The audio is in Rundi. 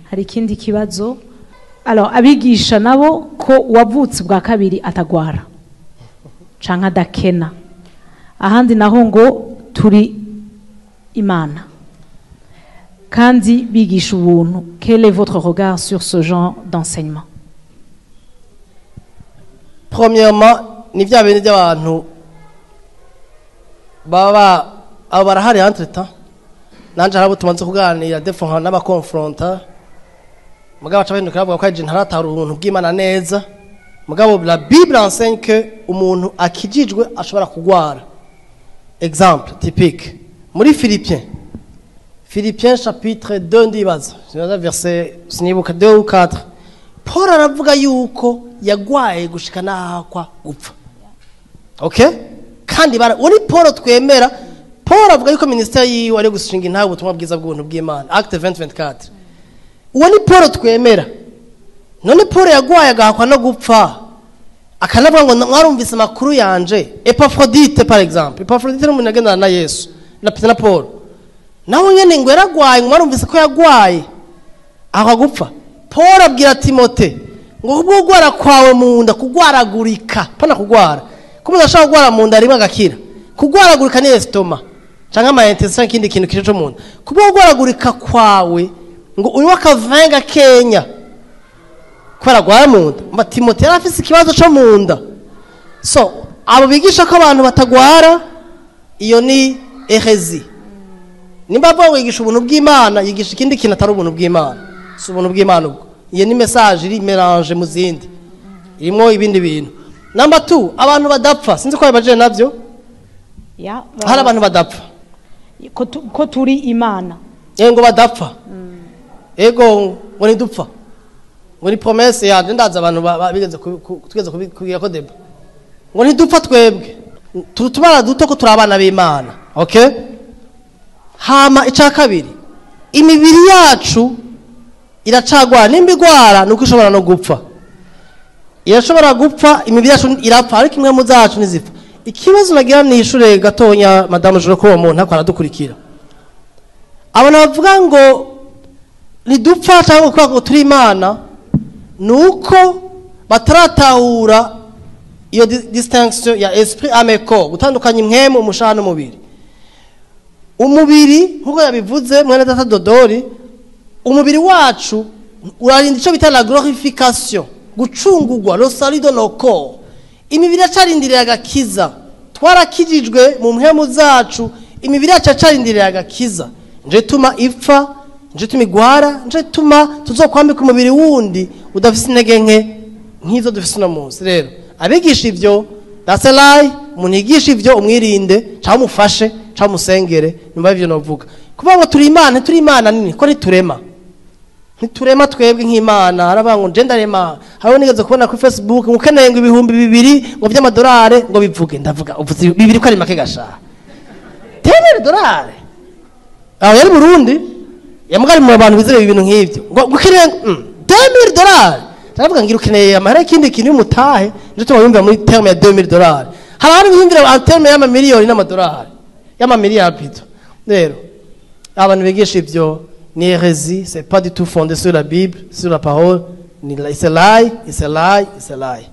Hari ikindi kibazo. Alors, abigisha nabo ko uwavutse bwa kabiri atagwara canke adakena, ahandi naho ngo turi Imana kandi bigisha ubuntu. Quel est votre regard sur ce genre d'enseignement? Premièrement, ni bya bintu by'abantu baba abo barahari. Entre temps, nanje hari abo tumaze kuganira, des fois n'abakonfronta, mugabo baca bahinduka bavuga ko ari je ntaratahura ubuntu bw'Imana neza. Mugabo la Bible enseigne que umuntu akijijwe ashobora kugwara. Exemple typique, muri Philippiens, Philippiens chapitre 2, ndibaza sinibaza verset, sinibuka 2 ou 4, Paul aravuga yuko yagwaye gushika n'ahakwa gupfa. Okay, kandi bara uwo ni Paul twemera. Paul avuga yuko ministère yiwe ari gushinga intahe ubutumwa bwiza bw'ubuntu bw'Imana, Acte 20:24. Uwo ni Paul twemera. None Paul yagwaye agahakwa no gupfa, akanavuga ngo mwarumvise amakuru yanje. Epafrodite par exemple, Epafrodite ni umuntu yagendana na Yesu na Paul, nawe nyene ngo yaragwaye, ngo mwarumvise ko yagwaye aho gupfa. Paul abwira Timote ngo kubwo kugwara kwawe mu nda, kugwaragurika, pana kugwara ko umuntu ashobora kugwara mu nda rimwe agakira, kugwaragurika ni estomac canke ama intestins canke ikindi kintu kiri co mu nda, kubwo kugwaragurika kwawe ngo unywe akavenga kenya kubera agwara mu nda. Mba Timote yari afise ikibazo co mu nda. So abo bigisha ko abantu batagwara, iyo ni hérésie. Nimba avuga ngo yigisha ubuntu bw'Imana, yigisha ikindi kintu atari ubuntu bw'Imana. Si ubuntu bw'Imana ubwo. Iyo ni message iri mélangée mu zindi, irimo ibindi bintu. Number two, abantu badapfa, sinzi ko babajije navyo. Ya. Hari abantu badapfa. Ko turi Imana. Ngo badapfa, ego, ngo ntidupfa, ngo ni promesse yanje. Ndazi abantu bigeze tugeze kugira ko débat ngo ntidupfa twebwe, turi tubara duto ko turi abana b'Imana. Okay, hama icya kabiri, imibiri yacu iracagwara. Nimba igwara, nuko ishobora no gupfa, irashobora gupfa. Imibiri yacu irapfa, ariko imwe mu zacu ntizipfa. Ikibazo nagira ni ishure gatonya, madamu Joro, ko uwo muntu ariko aradukurikira. Abantu bavuga ngo ntidupfa cyangwa kuvuga ngo turi Imana, ni uko bataratahura iyo distinction ya esprit, âme, corps, gutandukanya impwemu, umushaha n'umubiri. Umubiri, nk'uko yabivuze mwene data Dodori, umubiri wacu urarinda icyo bita la glorification, gucungurwa, le salut de nos corps. Imibiri yacarindiriye agakiza. Twarakijijwe mu mpwemu zacu, imibiri yacu yacarindiriye agakiza. Nje tuma ipfa, nje tuma igwara, nje tuma tuzokwambika umubiri wundi udafise intege nke nk'izo dufise uno munsi. Rero abigisha ivyo, that's a lie. Umuntu yigisha ivyo umwirinde, cyangwa umufashe, cyangwa umusengere. Nyuma y'ivyo novuga kuvuga ngo turi Imana, turi Imana nini ko ntiturema, ntiturema twebwe nk'Imana. Haravuga ngo nje ndarema. Hariho nigeze kubona kuri Facebook ngo ukeneye ngo 2000 ngo by'amadolari ngo bivuge. Ndavuga uvuze bibiri ko ari make gashaha, temere dolari. Aho yari Burundi yamugari mu bantu bizere ibintu nk'ivyo ngo ukeneye 2000 dolari. Ndavuga ngira ukeneye amahera y'ikindi kintu y'umutahe. Nje tuma yumvira muri terme ya 2000 dolari. Hari abandi biyumvira en terme y'amamiliyoni n'amadolari, y'amamiliyari plutôt. Rero abantu bigisha ivyo ni hérésie, c'est pas du tout fondé sur la Bible, sur la parole. Ni it's a lie, it's a lie, it's a lie.